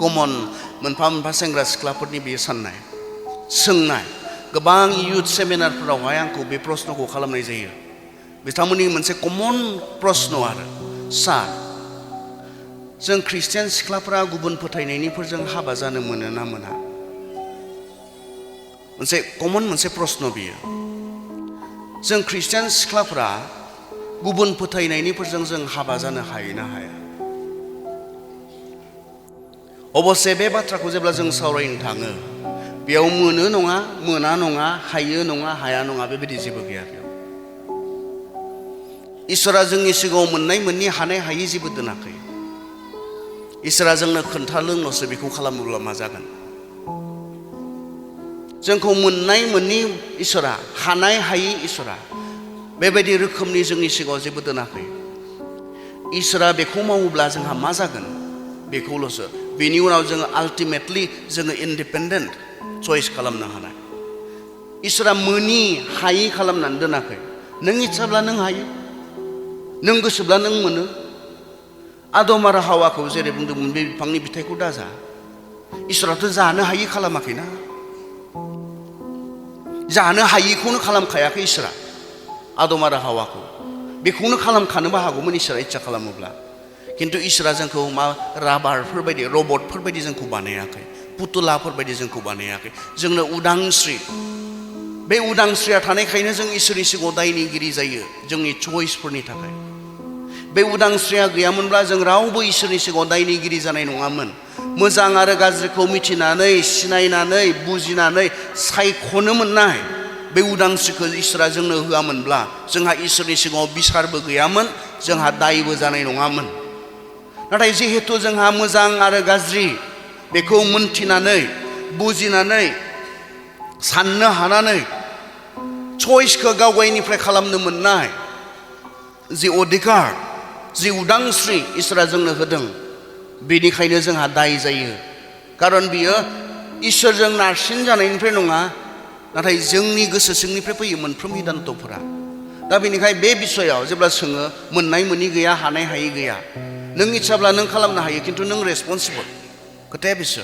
कमन मोनफा मोनफा सेंग्रा सिख्लाफोरनि बे साननाय सोंनाय गोबां युथ सेमिनारफोरावहाय आंखौ बे प्रश्नखौ खालामनाय जायो बिथांमोननि मोनसे कमन प्रश्न आरो सार जों ख्रिस्टियान सिख्लाफोरा गुबुन फोथायनायनिफोरजों हाबा जानो मोनो ना मोना मोनसे कमन मोनसे प्रश्न बियो जों ख्रिस्टियान सिख्लाफोरा गुबुन फोथायनायनिफोरजों जों हाबा जानो हायो ना हाया अबसे बे बाथ्राखौ जेब्ला जों सावरायनो थाङो बेयाव मोनो नङा मोना नङा हायो नङा हाया नङा बेबायदि जेबो गैया बेयाव इसोरा जोंनि सिगाङाव मोननाय मोननि हानाय हायि जेबो दोनाखै इसोरा जोंनो खोन्थालोंल'सो बेखौ खालामोब्ला मा जागोन जोंखौ मोननाय मोननि इसोरा हानाय हायि इसोरा बेबायदि रोखोमनि जोंनि सिगाङाव जेबो दोनाखै इसोरा बेखौ मावोब्ला जोंहा मा जागोन बेखौल'सो बेनि उनाव जोङो आल्टिमेटलि जोङो इन्डिपेन्डेन्ट चइस खालामनो हानाय इसोरा मोनि हायि खालामनानै दोनाखै नों इच्छाब्ला नों हायो नों गोसोब्ला नों मोनो आदम आरो हावाखौ जेरै बुंदोंमोन बे बिफांनि बिथाइखौ दाजा इसोराथ' जानो हायि खालामाखैना जानो हायिखौनो खालामखायाखै इसोरा आदम आरो हावाखौ बेखौनो खालामखानोबो हागौमोन इसोरा इच्छा खालामोब्ला किन्तु इसोरा जोंखौ मा राबारफोर बायदि रबटफोर बायदि जोंखौ बानायाखै पुतुलाफोर बायदि जोंखौ बानायाखै जोंनो उदांस्रि बे उदांस्रिया थानायखायनो जों इसोरनि सिगाङाव दायनिगिरि जायो जोंनि चइसफोरनि थाखाय बे उदांस्रिया गैयामोनब्ला जों रावबो इसोरनि सिगाङाव दायनिगिरि जानाय नङामोन मोजां आरो गाज्रिखौ मिथिनानै सिनायनानै बुजिनानै सायख'नो मोननाय बे उदांस्रिखौ इसोरा जोंनो होआमोनब्ला जोंहा इसोरनि सिगाङाव बिसारबो गैयामोन जोंहा दायबो जानाय नङामोन नाथाय जिहेतु जोंहा मोजां आरो गाज्रि बेखौ मोनथिनानै बुजिनानै साननो हानानै चइसखौ गावगायनिफ्राय खालामनो मोननाय जि अधिकार जि उदांस्रि इसोरा जोंनो होदों बेनिखायनो जोंहा दाय जायो खारन बियो इसोरजों नारसिन जानायनिफ्राय नङा नाथाय जोंनि गोसो सिंनिफ्राय फैयो मोनफ्रोम हिदान्तफोरा दा बेनिखाय बे बिसयाव जेब्ला सोङो मोननाय मोनि गैया हानाय हायि गैया नों इच्छाब्ला नों खालामनो हायो किन्तु नों रेसपन्सिबल खोथाया बिसो